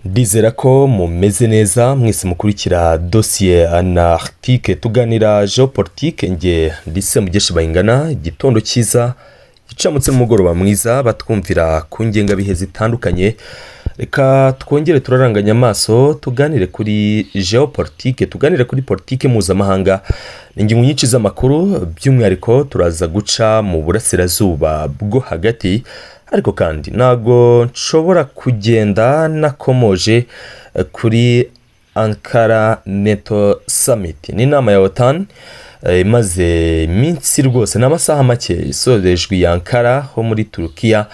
Ndizera ko mumeze neza mwese mukurikira Dosiye Analytique, tuganira géopolitique. Nge ndise Mugeshi Bayingana. Igitondo cyiza, gicamutse, n'umugoroba mwiza batwumvira ku ngengabihe zitandukanye. Reka twongere turaranganya amaso, tuganire kuri géopolitique, tuganire kuri politike mpuzamahanga. Ni ingingo nyinshi z'amakuru, by'umwihariko turaza guca mu Burasirazuba bwo Hagati, ariko kandi ntabwo nshobora kugenda nakomoje kuri Ankara NATO Summit. Ni inama ya OTAN imaze iminsi rwose, ni amasaha make isorejwe i Ankara ho muri Turukiya.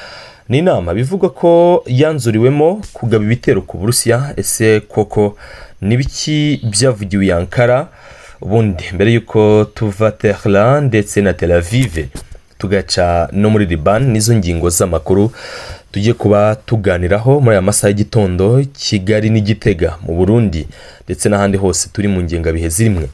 Ni inama bivugwa ko yanzuriwemo kugaba ibitero ku Burusiya. Ese koko ni biki byavugiwe i Ankara? Ubundi mbere y'uko tuva Tehran ndetse na Tel Aviv, tugaca no muri Liban, nizo ngingo z'amakuru tujye kuba tuganiraho muri aya masaha y'igitondo, Kigali n'Igitega mu Burundi ndetse n'ahandi hose turi mu ngengabihe zimwe.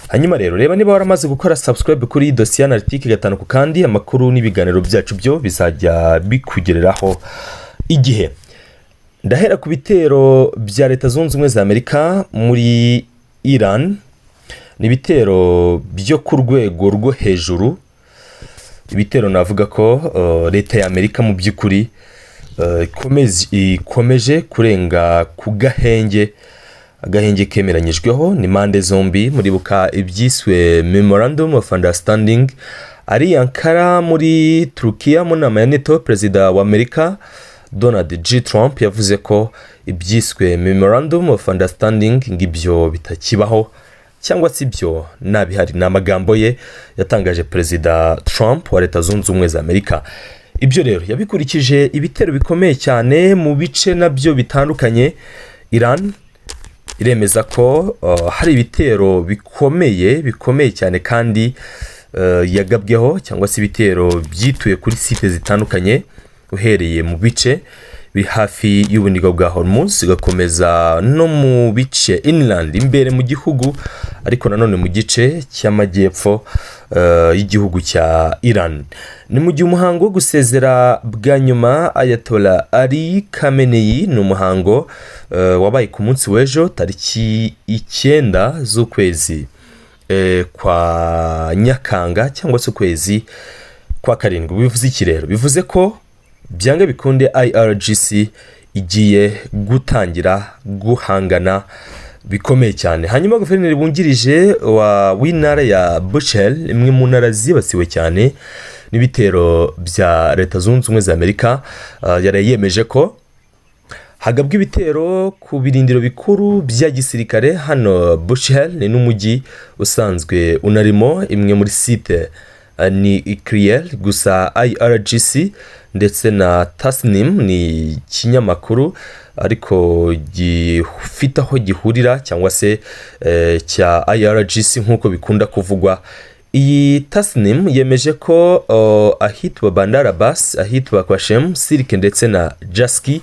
Hanyuma rero, reba niba waramaze gukora subscribe kuri Dosiye Analytique gatanu ku kandi, amakuru n'ibiganiro byacu byo bizajya bikugereraho igihe. Ndahera ku bitero bya Leta Zunze Ubumwe za Amerika muri Iran. Ni ibitero byo ku rwego rwo hejuru, ibitero navuga ko leta ya Amerika mu by'ukuri ikomeje kurenga ku gahenge, agahenge kemeranyijweho n'impande zombi. Muribuka ibyiswe Memorandum of Understanding ari Ankara muri Turukiya mu nama ya NATO. Perezida wa Amerika Donald J Trump yavuze ko ibyiswe Memorandum of Understanding ngo ibyo bitakibaho, cyangwa se ibyo ntabihari. Ni amagambo ye yatangaje, Perezida Trump wa Leta Zunze Ubumwe za Amerika. Ibyo rero yabikurikije ibitero bikomeye cyane mu bice nabyo bitandukanye. Iran iremeza ko hari ibitero bikomeye, bikomeye cyane kandi yagabweho, cyangwa se ibitero byituye kuri site zitandukanye, uhereye mu bice biri hafi y'ubunigo bwa Hormuz, igakomeza no mu bice inland, imbere mu gihugu, ariko nanone mu gice cy'amajyepfo y'igihugu cya Iran. Ni mu gihe umuhango wo gusezera bwa nyuma Ayatollah Ali Khamenei, ni umuhango wabaye ku munsi w'ejo tariki 9 z'ukwezi kwa Nyakanga, cyangwa se ukwezi kwa karindwi. Bivuze iki rero? Bivuze ko byanga bikunde IRGC igiye gutangira guhangana bikomeye cyane. Hanyuma guverineri wungirije w'intara ya Bushehr, imwe mu ntara zibasiwe cyane n'ibitero bya Leta Zunze Ubumwe za Amerika, yari yemeje ko hagabwa ibitero ku birindiro bikuru bya gisirikare hano Bushehr. Ni n'umujyi usanzwe unarimo imwe muri site nucléaire. Gusa IRGC ndetse na Tasnim, ni ikinyamakuru ariko gifite aho gihurira cyangwa se cya IRGC nk'uko bikunda kuvugwa, iyi Tasnim yemeje ko ahitwa Bandar Abbas, ahitwa Qeshm, Sirik ndetse na Jaski,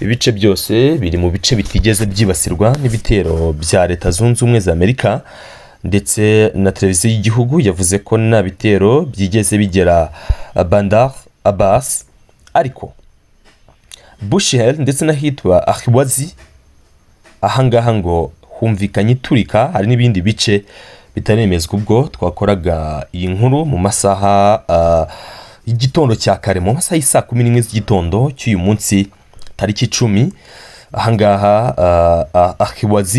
ibice byose biri mu bice bitigeze byibasirwa n'ibitero bya Leta Zunze Ubumwe za Amerika. Ndetse na televiziyo y'igihugu yavuze ko nta bitero byigeze bigera Bandar Abbas, ariko Bushehr ndetse n'ahitwa Ahvaz, ahangaha ngo humvikanye iturika. Hari n'ibindi bice bitaremezwa ubwo twakoraga iyi nkuru mu masaha y'igitondo cya kare, mu masaha y'i saa 11 z'igitondo cy'uyu munsi tariki 10. Ahangaha Ahvaz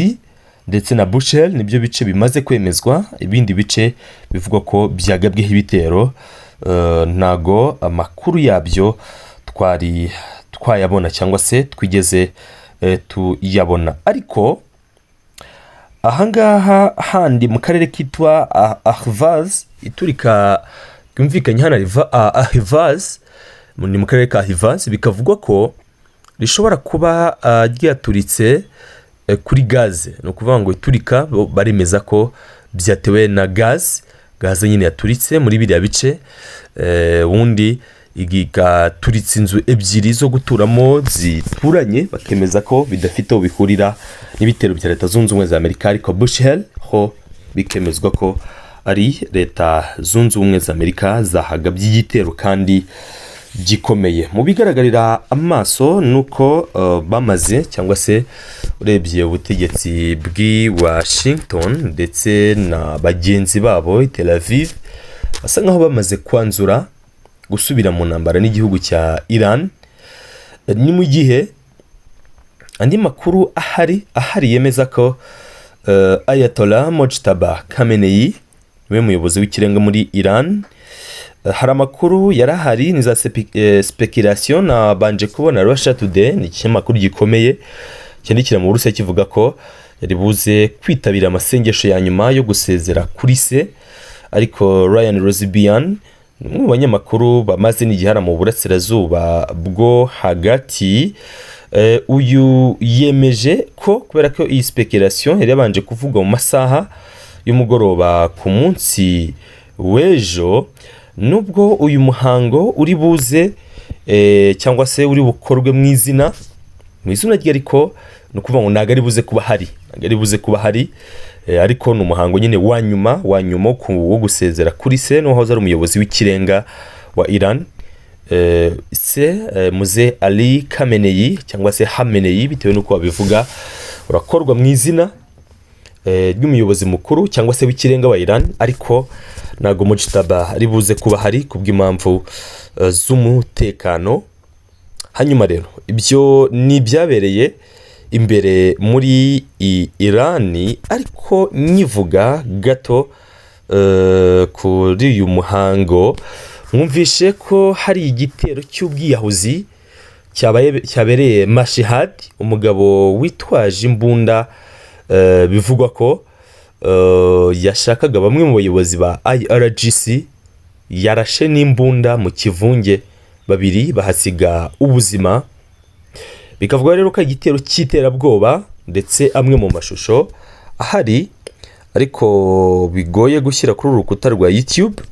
ndetse na Bushehr nibyo bice bimaze kwemezwa. Ibindi bice bivugwa ko byagabweho ibitero, ntago amakuru yabyo twari twayabona cyangwa se twigeze tuyabona. Ariko ahangaha handi mu karere kitwa Ahvaz, iturika ryumvikanye hano Ahvaz, ni mu karere ka Ahvaz, bikavugwa ko rishobora kuba ryaturitse kuri gaze. Ni ukuvuga ngo iturika bo baremeza ko byatewe na gaze, gaze nyine yaturitse muri biriya bice, ubundi igaturitse inzu ebyiri zo guturamo zituranye, bakemeza ko bidafite aho bihurira n'ibitero bya Leta Zunze Ubumwe za Amerika. Ariko Bushehr ho bikemezwa ko ari Leta Zunze Ubumwe za Amerika zahagabye igitero kandi. gikomeye. Mu bigaragarira amaso ni uko bamaze, cyangwa se urebye ubutegetsi bw'i Washington ndetse na bagenzi babo i Tel Aviv, basa nkaho bamaze kwanzura gusubira mu ntambara n'igihugu cya Iran. Ni mu gihe andi makuru ahari yemeza ko Ayatollah Mojtaba Khamenei, niwe muyobozi w'ikirenga muri Iran. Hari amakuru yari ahari, ni za speculation nabanje kubona. Russia Today ni ikinyamakuru gikomeye cyandikira mu Burusiya, kivuga ko yari buze kwitabira amasengesho ya nyuma yo gusezera kuri se. Ariko Ryan Rozibian ni umwe mu banyamakuru bamaze n'igihe hano mu Burasirazuba bwo Hagati. Uyu yemeje ko kubera ko iyi speculation yari yabanje kuvugwa mu masaha y'umugoroba ku munsi w'ejo, nubwo uyu muhango uri buze cyangwa se uri bukorwe mu izina rye, ariko ni ukuvuga ngo ntabwo ari buze kuba hari, ntabwo ari buze kuba hari. Ariko ni umuhango nyine wa nyuma wo gusezera kuri se n'uwahoze ari umuyobozi w'ikirenga wa Iran. Se Muze Ali Khamenei cyangwa se Hamenei, bitewe n'uko babivuga, urakorwa mu izina ry'umuyobozi mukuru cyangwa se w'ikirenga wa Iran, ariko ntabwo Mujtaba ari buze kuba hari kubw'impamvu z'umutekano. Hanyuma rero ibyo ni ibyabereye imbere muri Irani. Ariko nyivuga gato kuri uyu muhango, mwumvishe ko hari igitero cy'ubwiyahuzi cyabereye Mashhad. Umugabo witwaje imbunda, bivugwa ko yashakaga bamwe mu bayobozi ba IRGC, yarashe n'imbunda mu kivunge, babiri bahasiga ubuzima. Bikavuga rero ko ari igitero cy'iterabwoba, ndetse amwe mu mashusho ahari ariko bigoye gushyira kuri uru rukuta rwa YouTube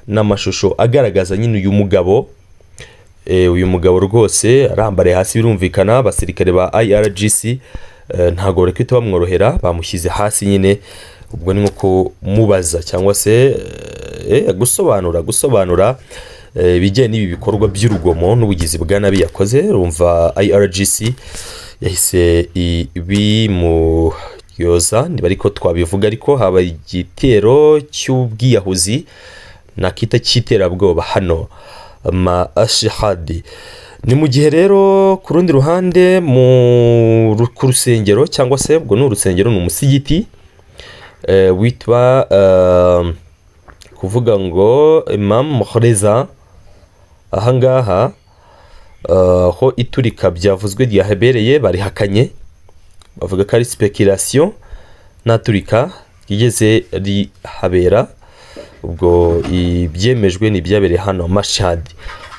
ni amashusho agaragaza nyine uyu mugabo. Uyu mugabo rwose arambaraye hasi, birumvikana abasirikare ba IRGC ntabwo bari guhita bamworohera, bamushyize hasi nyine. Ubwo ni nko kumubaza cyangwa se gusobanura ibijyanye n'ibi bikorwa by'urugomo n'ubugizi bwa nabi yakoze. Urumva IRGC yahise ibimuryoza, niba ariko twabivuga, ariko haba igitero cy'ubwiyahuzi nakita cy'iterabwoba hano Mashhad. Ni mu gihe rero ku rundi ruhande ku rusengero, cyangwa se ubwo ni urusengero, ni umusigiti witwa kuvuga ngo Imam Reza, ahangaha aho iturika byavuzwe ryahabereye, barihakanye, bavuga ko ari speculation, nta turika ryigeze rihabera. Ubwo ibyemejwe ni ibyabereye hano Mashhad.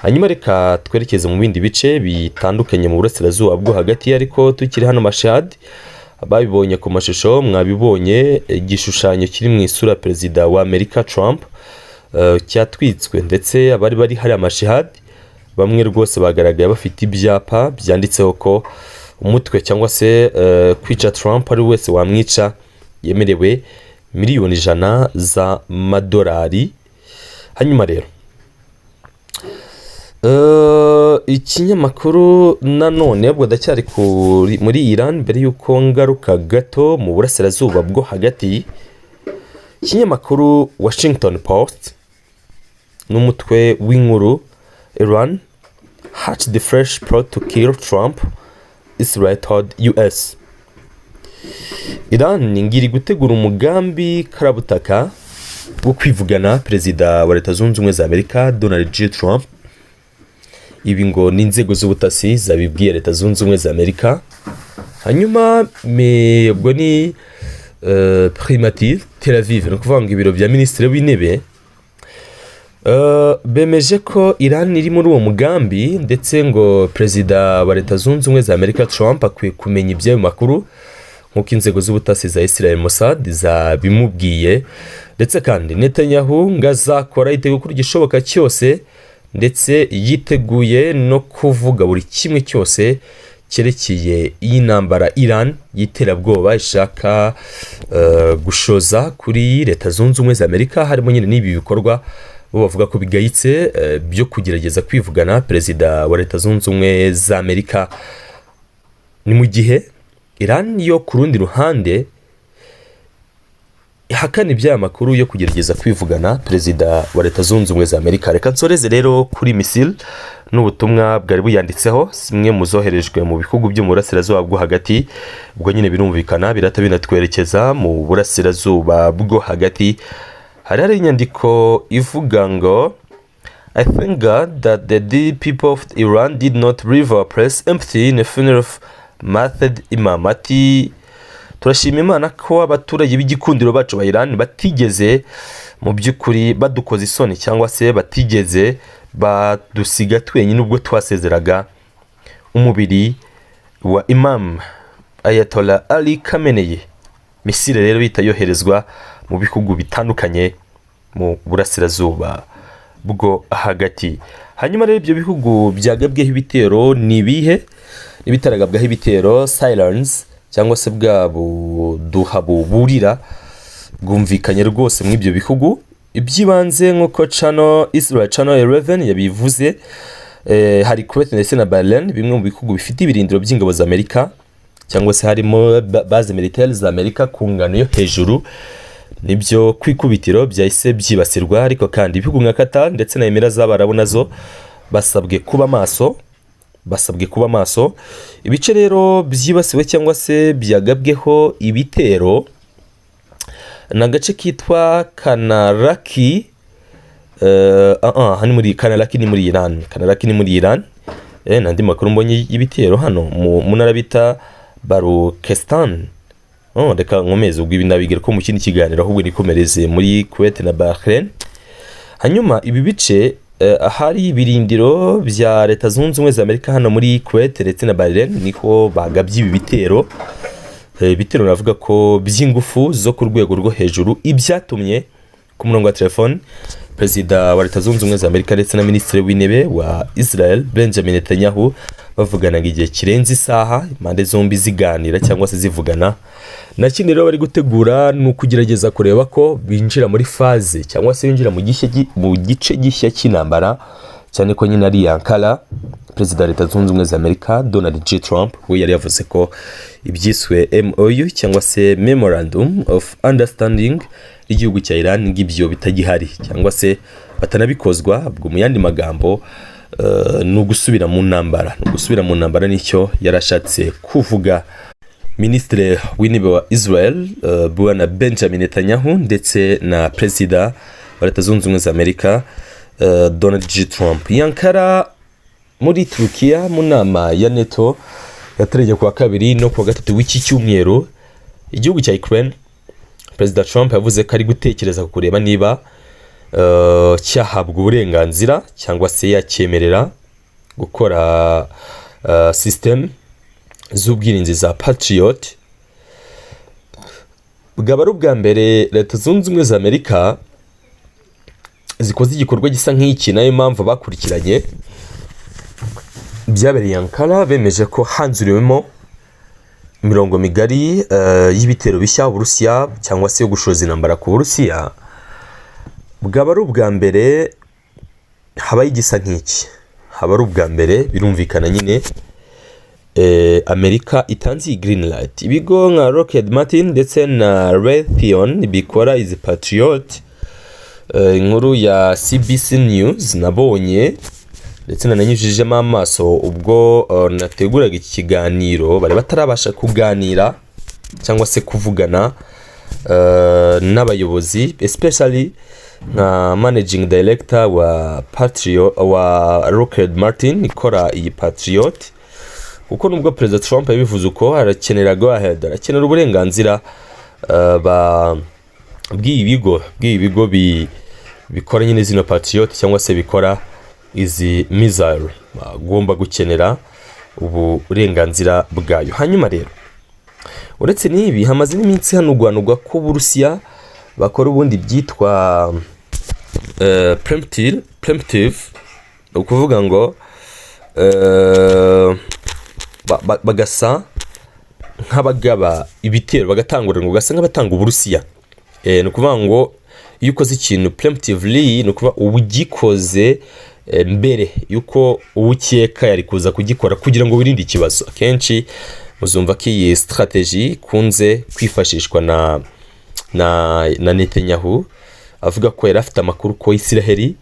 Hanyuma reka twerekeze mu bindi bice bitandukanye mu Burasirazuba bwo Hagati, ariko tukiri hano Mashhad. Babibonye ku mashusho, mwabibonye, igishushanyo kiri mu isura ya perezida wa Amerika Trump cyatwitswe, ndetse abari bari hariya Mashhad bamwe rwose bagaragaye bafite ibyapa byanditseho ko umutwe cyangwa se kwica Trump, ari wese wamwica yemerewe miliyoni 100 z'amadolari. Hanyuma rero ikinyamakuru nanone, ubwo ndacyari muri Iran mbere y'uko ngaruka gato mu Burasirazuba bwo Hagati, ikinyamakuru Washington Post n'umutwe w'inkuru "Iran hatched the fresh plot to kill Trump, Israel told US". Iran ngiri gutegura umugambi karabutaka wo kwivugana perezida wa Leta Zunze Ubumwe za Amerika Donald J Trump. Ibi ngo ni inzego z'ubutasi zabibwiye Leta Zunze Ubumwe za Amerika. Hanyuma ubwo ni primature Tel Aviv, ni ukuvuga ngo ibiro bya minisitiri w'intebe bemeje ko Iran iri muri uwo mugambi, ndetse ngo perezida wa Leta Zunze Ubumwe za Amerika Trump akwiye kumenya iby'ayo makuru nk'uko inzego z'ubutasi za Israel Mossad zabimubwiye. Ndetse kandi Netanyahu ngo azakora, yiteguye gukora igishoboka cyose, ndetse yiteguye no kuvuga buri kimwe cyose cyerekeye iyi ntambara Iran y'iterabwoba ishaka gushoza kuri Leta Zunze Ubumwe za Amerika, harimo nyine n'ibi bikorwa. Bo bavuga ko bigayitse byo kugerageza kwivugana perezida wa Leta Zunze Ubumwe za Amerika. Ni mu gihe Iran yo ku rundi ruhande ihakana iby'aya makuru yo kugerageza kwivugana perezida wa Leta Zunze Ubumwe za Amerika. Reka nsoreze rero kuri missile n'ubutumwa bwari buyanditseho, zimwe mu zoherejwe mu bihugu byo mu Burasirazuba bwo Hagati. Ubwo nyine birumvikana birata binatwerekeza mu Burasirazuba bwo Hagati. Hari inyandiko ivuga ngo: "I thank God that the dear people of Iran did not leave our place empty in the funeral of martyred Imam." Ati: "Turashima Imana ko abaturage b'igikundiro bacu ba Iran batigeze mu by'ukuri badukoza isoni cyangwa se batigeze badusiga twenyine ubwo twasezeraga umubiri wa Imam Ayatollah Ali Khamenei." Missile rero ihita yoherezwa mu bihugu bitandukanye mu Burasirazuba bwo Hagati. Hanyuma rero, ibyo bihugu byagabweho ibitero ni ibihe n'ibitaragabwaho ibitero? Sirens cyangwa se bwa buduha buburira bwumvikanye rwose muri ibyo bihugu. Iby'ibanze, nk'uko Channel Israel Channel 11 yabivuze, hari Kuwait ndetse na Bahrain, bimwe mu bihugu bifite ibirindiro by'ingabo za Amerika cyangwa se harimo base militaire za Amerika ku ngano yo hejuru, nibyo ku ikubitiro byahise byibasirwa. Ariko kandi ibihugu nka Qatar ndetse na Emira z'Abarabu nazo basabwe kuba maso, basabwe kuba maso. Ibice rero byibasiwe cyangwa se byagabweho ibitero ni agace kitwa Kanaraki. Hano muri Kanaraki ni muri Iran, Kanaraki ni muri Iran. N'andi makuru mbonye y'ibitero hano mu ntara bita Baluchistan. Oh, reka nkomeze, ubwo ibi nabigira ko mu kindi kiganiro, ahubwo nikomereze muri Kuwait na Bahrain. Hanyuma ibi bice ahari ibirindiro bya Leta Zunze Ubumwe za Amerika hano muri Kuwait ndetse na Bahrain niho bagabye ibi bitero. Ibitero navuga ko by'ingufu zo ku rwego rwo hejuru, ibyatumye ku murongo wa telefone perezida wa Leta Zunze Ubumwe za Amerika ndetse na minisitiri w'intebe wa Israel Benjamin Netanyahu bavuganaga igihe kirenze isaha, impande zombi ziganira cyangwa se zivugana. Na kindi rero bari gutegura ni ukugerageza kureba ko binjira muri phase cyangwa se binjira mu gice gishya cy'intambara, cyane ko nyine ari Ankara. Perezida wa Leta Zunze Ubumwe za Amerika Donald J Trump we yari yavuze ko ibyiswe MOU cyangwa se Memorandum of Understanding y'igihugu cya Iran ngibyo bitagihari cyangwa se batanabikozwa. Ubwo mu yandi magambo ni ugusubira mu ntambara, ni ugusubira mu ntambara, nicyo yarashatse kuvuga minisitiri w'intebe wa Israel bwana Benjamin Netanyahu ndetse na perezida wa Leta Zunze Ubumwe za Amerika Donald J Trump. Ankara muri Turukiya, mu nama ya NATO yateranye ku wa kabiri no ku wa gatatu w'iki cyumweru, igihugu cya Ukraine, perezida Trump yavuze ko ari gutekereza ku kureba niba cyahabwa uburenganzira cyangwa se yacyemerera gukora system z'ubwirinzi za Patriot. Bwaba ari ubwa mbere Leta Zunze Ubumwe za Amerika zikoze igikorwa gisa nk'iki. Nayo mpamvu bakurikiranye byabereye Ankara bemeje ko hanzuriwemo imirongo migari y'ibitero bishya Uburusiya cyangwa se yo gushoza intambara ku Burusiya. Bwaba ari ubwa mbere habaye igisa nk'iki, haba ari ubwa mbere birumvikana nyine Amerika itanze iyi green light. Ibigo nka Lockheed Martin ndetse na Raytheon bikora izi Patriot, inkuru ya CBC News nabonye ndetse nananyujijemo amaso ubwo nateguraga iki kiganiro, bari batarabasha kuganira cyangwa se kuvugana n'abayobozi, especially nka managing director wa Patriot, wa Lockheed Martin ikora iyi Patriot, kuko nubwo perezida Trump yabivuze uko, arakenera go ahead, arakenera uburenganzira bw'ibi bigo bikora nyine zino Patriot cyangwa se bikora izi missile, bagomba gukenera uburenganzira bwayo. Hanyuma rero, uretse n'ibi, hamaze n'iminsi hanugwanugwa ko Uburusiya bakora ubundi byitwa preemptive, ni ukuvuga ngo bagasa nk'abagaba ibitero, bagatangura ngo gasa nk'abatanga Uburusiya. Ni ukuvuga ngo Iyo ukoze ikintu preemptively, ni ukuvuga uba ugikoze mbere yuko uwukeka yari kuza kugikora, kugira ngo wirinde ikibazo. Akenshi muzumva ko iyi strategy ikunze kwifashishwa na Netanyahu, avuga ko yari afite amakuru ko Isiraheli,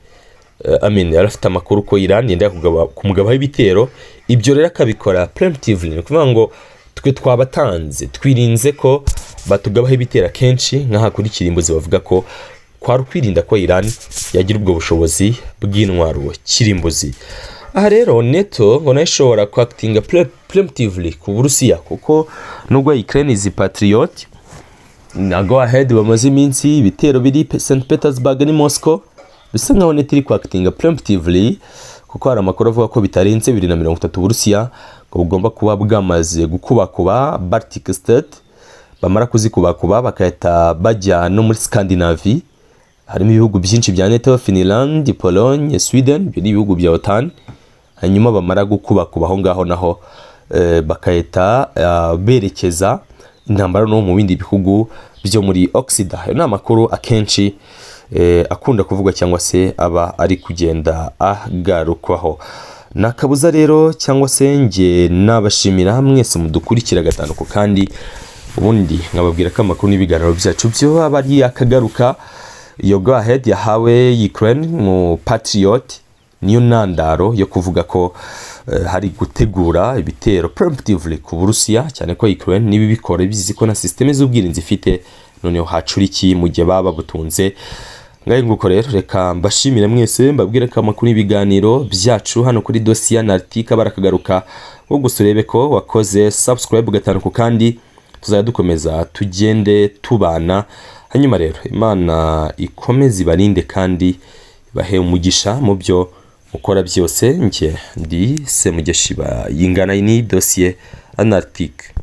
I mean, yari afite amakuru ko Iran yenda kumugabaho ibitero. Ibyo rero akabikora preemptively, ni ukuvuga ngo twe twabatanze, twirinze ko batugabaho ibitero. Akenshi nk'aha kuri kirimbuzi bavuga ko kwari ukwirinda ko Iran yagira ubwo bushobozi bw'intwaro kirimbuzi. Aha rero NATO ngo nayo ishobora kwactinga preemptively ku Burusiya, kuko nubwo Ukraine izi Patriot na go ahead bamaze iminsi, ibitero biri St Petersburg ni Moscow, bisa nkaho NATO iri kwactinga preemptively, kuko hari amakuru avuga ko bitarenze 2030 Uburusiya ngo bugomba kuba bwamaze gukubakuba Baltic State. Bamara kuzikubakuba bagahita bajya no muri Scandinavie, harimo ibihugu byinshi bya NATO: Finland, Pologne, Sweden, ibyo ni ibihugu bya OTAN. Hanyuma bamara gukubakuba aho ngaho naho, bagahita berekeza intambara no mu bindi bihugu byo muri Occident. Ayo ni amakuru akenshi akunda kuvugwa cyangwa se aba ari kugenda agarukwaho. Ni akabuza rero, cyangwa se nge nabashimira mwese mudukurikira gatanu ku kandi. Ubundi nkababwira ko amakuru n'ibiganiro byacu byo aba ari akagaruka. Iyo go ahead yahawe Ukraine mu Patriot niyo ntandaro yo kuvuga ko hari gutegura ibitero preemptively ku Burusiya, cyane ko Ukraine niba ibikora bizi ko na système z'ubwirinzi ifite, noneho hacura iki mu gihe baba babutunze? Ngahe nguko rero, reka mbashimire mwese, mbabwire ko amakuru y'ibiganiro byacu hano kuri Dosiye Analitique barakagaruka. Wo gusa urebe ko wakoze subscribe gatanu ku kandi, tuzajya dukomeza tugende tubana. Hanyuma rero Imana ikomeze ibarinde kandi ibahe umugisha mu byo mukora byose. Njye ndi Semugeshi Bayingana, ni Dosiye Analitique.